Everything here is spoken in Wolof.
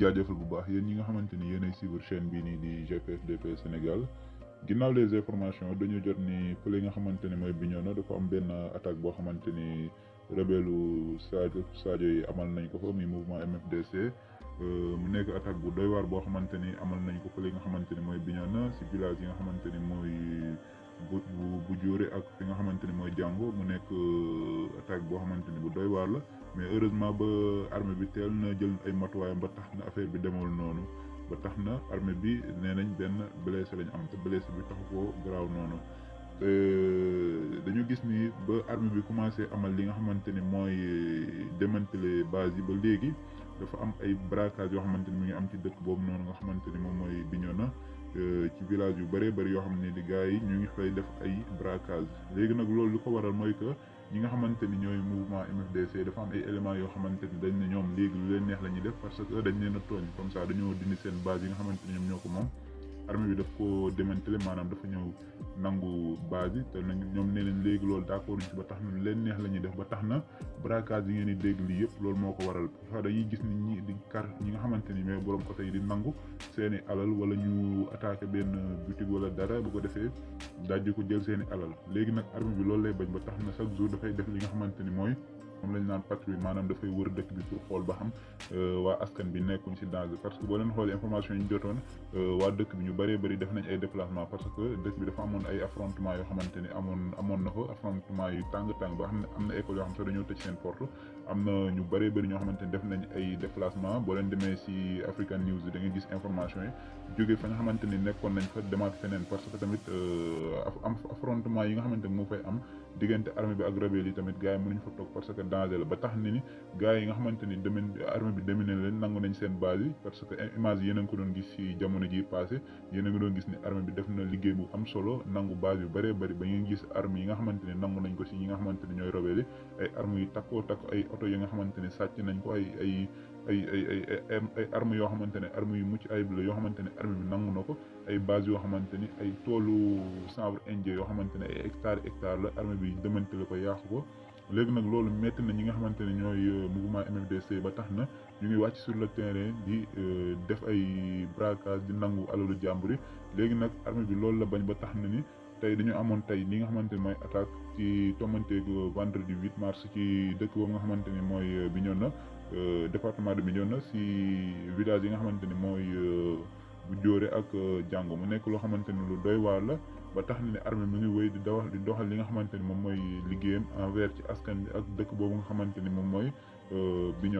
jaajëfal bu baax yéen ñi nga xamante ni yéenay suivre chaîne bii nii di GPFDP Sénégal ginnaaw les informations dañu jot ni fële nga xamante ni mooy Bignona dafa am benn attaque boo xamante ni rebelu Sadio yi amal nañ ko fa muy mouvement MFDC mu nekk attaque bu doy waar boo xamante ni amal nañ ko fële nga xamante ni mooy Bignona si village yi nga xamante ni mooy bu Jóore ak fi nga xamante ni mooy Jàngo mu nekk attaque boo xamante ni bu doy waar la. mais heureusement ba armée bi teel na jël ay matuwaayam ba tax na affaire bi demul noonu ba tax na armée bi nee nañ benn blessé lañ am te blessé bi taxu koo garaaw noonu te dañu gis ni ba armée bi commencé amal li nga xamante ni mooy démanteler base yi ba léegi dafa am ay braquage yoo xamante ni mi ngi am ci dëkk boobu noonu nga xamante ni moom mooy Bignona ci village yu bëree bëri yoo xam ne di gars yi ñu ngi fay def ay braquage léegi nag loolu li ko waral mooy que ñi nga xamante ni ñooy mouvement MFDC dafa am ay éléments yoo xamante ni dañ ne ñoom léegi lu leen neex la ñuy def parce que dañ leen a tooñ comme ça dañoo dindi seen base yi nga xamante ni ñoom ñoo ko moom armée bi daf ko démantelé maanaam dafa ñëw nangu base yi te ñoom nee nañ léegi loolu d'accord ci ba tax na lu leen neex la ñuy def ba tax na braquage yi ngeen di dégg lii yëpp loolu moo ko waral sax dañuy gis ni ñi di kar ñi nga xamante ni ñooy borom oto yi di nangu seeni alal wala ñu attaqué benn boutique wala dara bu ko defee dajji ko jël seeni alal léegi nag armée bi loolu lay bañ ba tax na chaque jour dafay def li nga xamante ni mooy moom lañ naan patrouille maanaam dafay wër dëkk bi pour xool ba xam waa askan bi nekkuñ ci danger parce que boo leen xoolee information yi ñu jotoon waa dëkk bi ñu bëree bëri def nañ ay déplacement parce que dëkk bi dafa amoon ay affrontement yoo xamante ni amoon na fa affrontement yu tàng ba xam ne am na école yoo xam sax dañoo tëj seen porte am na ñu bëree bëri ñoo xamante ni def nañ ay déplacement boo leen demee ci African News da nga gis information yi jóge fa nga xamante ni nekkoon nañ fa demaat feneen parce que tamit am affrontement yi nga xamante ni moo fay am diggante armée bi ak rebelle yi tamit gars yi mënuñ fa toog parce que danger la ba tax ni gars yi nga xamante ni armée bi dominé leen nangu nañ seen base yi parce que image yéen a ngi ko doon gis ci jamono ji passé yéen a ngi doon gis ni armée bi def na liggéey bu am solo nangu base yu bëree bëri ba ngeen gis armes yi nga xamante ni nangu nañ ko ci ñi nga xamante ni ñooy rebelle yi ay armes yu takkoo ay oto yi nga xamante ni sàcc nañ ko ay armes yoo xamante ne armes yu mucc ayib la yoo xamante ne armée bi nangu na ko ay base yoo xamante ni ay toolu chanvre indien yoo xamante ne ay hectares la armée bi démantelé ko yàqu ko léegi nag loolu métti na ñi nga xamante ne ñooy mouvement MFDC ba tax na ñu ngi wàcc sur le terrain di def ay braquage di nangu alalu jàmbur yi léegi nag armée bi loolu la bañ ba tax na ni tey dañu amoon tey li nga xamante ni mooy attaque ci tombanteeg vendredi 8 mars ci dëkk boobu nga xamante ni mooy Bignona département de Bignona si village yi nga xamante ni mooy bu Jóore ak Jàngo mu nekk loo xamante ni lu doy waar la ba tax na ne armée mi ngi wéy di doxal li nga xamante ni moom mooy liggéeyam envers ci askan bi ak dëkk boobu nga xamante ni moom mooy Bignona